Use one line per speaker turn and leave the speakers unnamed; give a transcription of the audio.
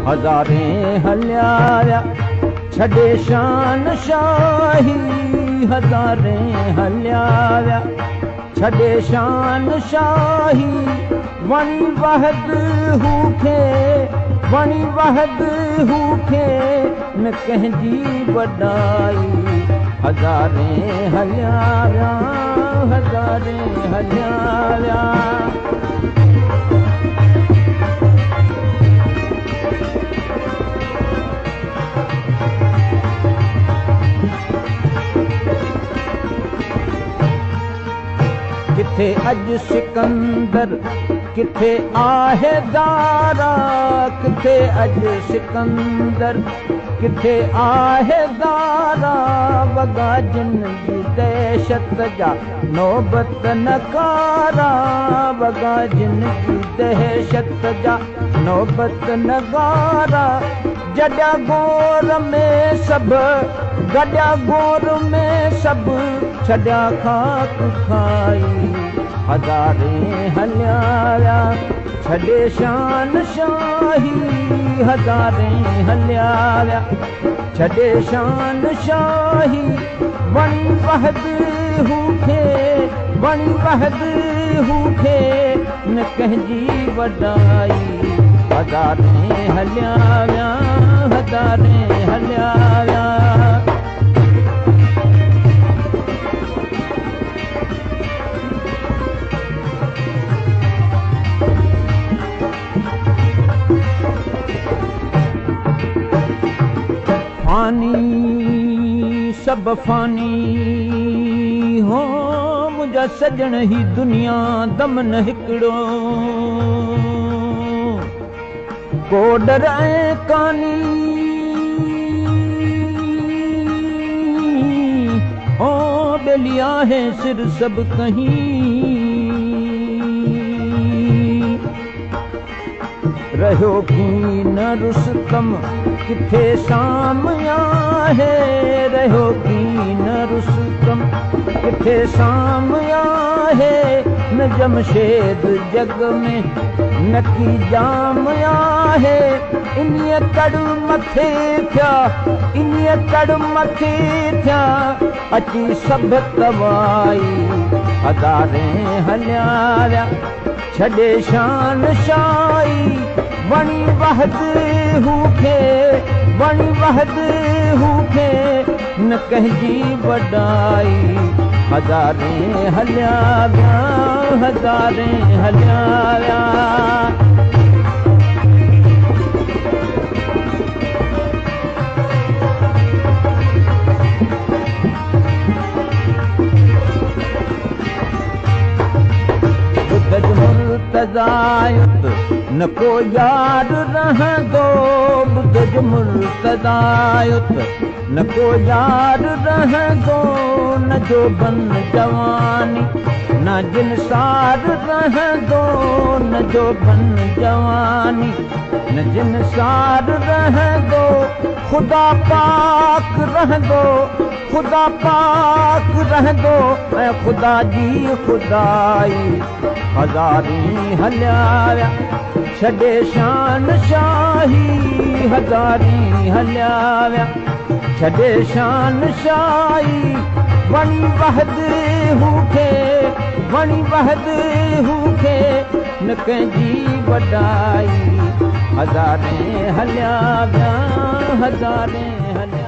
हज़ारे हलिया विया छॾे शान शाही, हज़ारे हलिया विया छॾे शान शाही। वणी वहद हू खे, वणी वहद हू खे, न कंहिंजी वॾाई। हज़ारे हलिया विया, हज़ारे हलिया विया। किथे अॼु सिकंदर, किथे आहे दारा, किथे अॼु सिकंदर, किथे आहे दारा। वॻा जिन जी दहशत जा नौबत नगारा, वॻा जिन जी दहशत जा नौबत नगारा। जॾिया गोर में सभु, गॾिया गोर में सभु, छॾिया खाक खाई। हज़ारे हलिया विया छॾे शान शाही, हज़ारे हलिया विया छॾे शान शाही। वणी वहद हू खे, वणी वहद हू खे, न कंहिंजी वॾाई। हज़ारे हलिया विया, हज़ारे हलिया विया। फानी सब फानी हो मुंहिंजा सजण, ही दुनिया दम न हिकिड़ो। को डर ऐं कानी हो, बेली आहे सिर सब कहीं। रहियो की न रुस्तम किथे साम आहे, रहियो की न रुस्तम किथे साम आहे। न जमशेद जग में न की जाम आहे। इन्हीअ तड़ मथे थिया, इन्हीअ तड़ मथे थिया, अची सभु तवाई। हज़ारे हलिया विया छॾे शान शाही। वणी वहद हू खे, वणी वहद हू खे, न कंहिंजी वॾाई। हज़ारे हलिया विया, हज़ारे हलिया विया। मुर्तज़ायुत न को यार रहंदो, ॿुधज मुर्तज़ायुत न को यार रहंदो। न जोबन जवानी न जिनसार रहंदो, न जोबन जवानी न जिनसार रहंदो। ख़ुदा पाक रहंदो, ख़ुदा पाक रहंदो, ऐं ख़ुदा जी ख़ुदाई। हज़ारी हलिया विया छॾे शान शाही, हज़ारी हलिया विया छॾे शान शाही। वणी वहद हू खे, वणी वहद हू खे, न कंहिंजी वॾाई। हज़ारे हलिया विया, हज़ारे हलिया।